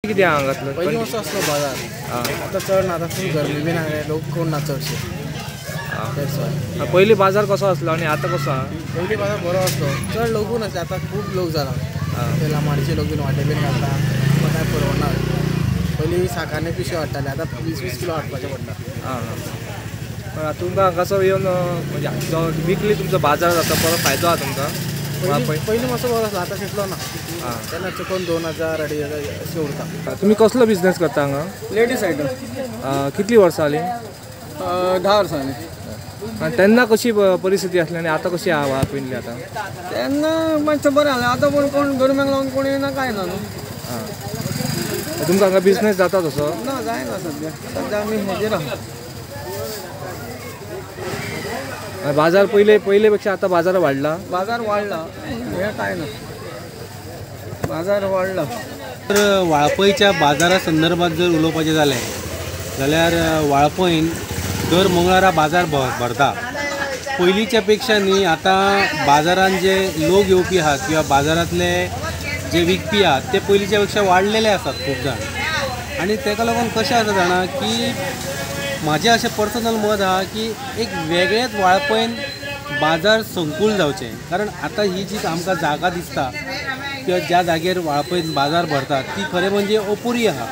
कितें हांगातलो पयलीं मातसो आसलो बाजार, आतां चड ना, आतां फूल गरमी बीन आहा, लोक कोण ना चडशे. पयलीं बाजार कसो आसलो आनी आतां कसो आहा? पयलीं बाजार बरो आसलो, चड लोकूय नासले, आतां खूब लोक जाला. ते लामाडचे लोक बीन वाटे बीन घालता, कांय परवडना. पयलीं साकांनी पिशव्यो हाडटाले, आतां 20-20 किलो हाडपाचें पडटा. आं, तुमकां हांगासर येवन म्हणजे विकली तुमचो बाजार जाता, बरो फायदो आहा तुमकां? पयलीं मातसो बरो आसलो, आतां तितलो ना. तेन्ना चुकोन 2000 2500 अशें उरता. तुमी कसलो बिजनेस करता हांगा? Ladies item. कितलीं वर्सां जालीं? 10 वर्सां जालीं. तेन्ना कशी परिस्थिती आसली आनी आतां कशी आहा वाळपयतली आतां? तेन्ना मातशें बरें जालें, आतां पूण कोण गरमेक लागून कोण येना कांय ना न्हू. तुमकां हांगा बिजनेस जाता तसो? ना, जायना सद्या, सद्या आमी हेजेर आहा. बाजार पयले पयले पेक्षा आतां बाजार वाडला? बाजार वाडला, हें कांय ना, बाजार वाडला. तर वाळपयच्या बाजारा संदर्भात जर उलोवपाचें जालें जाल्यार वाळपयन दर मंगळारा बाजार भरता. पयलींच्या पेक्षा न्ही आतां बाजारान जे लोक येवपी आहात किंवा बाजारांतले जे विकपी आहात ते पयलींच्या पेक्षा वाडलेले आसात खूब जाण. आनी तेका लागून कशें आसा जाणा की म्हाजें अशें पर्सनल मत आहा की एक वेगळेंच वाळपयन बाजार संकूल जावचें. कारण आतां ही जी आमकां जागा दिसता किंवा ज्या जागेर वाळपयन बाजार भरतात ती खरें म्हणजे अपुरी आहा.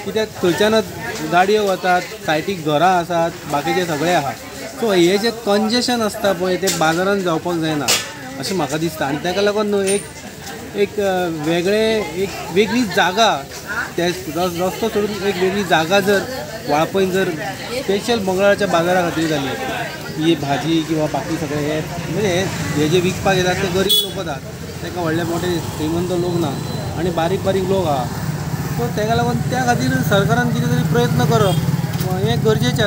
कित्याक थंयच्यानच गाडयो वतात, सायटीक घरां आसात, बाकीचें सगळें आहा. सो हें जें कंजेशन आसता पळय तें बाजारान जावपाक जायना अशें म्हाका दिसता. आनी ताका लागून न्हू एक एक वेगळें एक वेगळी जागा, ते रस्तो सोडून एक वेगळी जागा जर वाळपयन जर स्पेशल मंगळाच्या बाजारा खातीर जाली, ही भाजी किंवा बाकी सगळे हे म्हणजे हे जे विकपाक येतात ते गरीब लोक वतात, ताका व्हडले मोठे श्रीमंत लोक ना आनी बारीक बारीक लोक आहा. सो ताका लागून त्या खातीर सरकारान कितें तरी प्रयत्न करप हें गरजेचें आसा.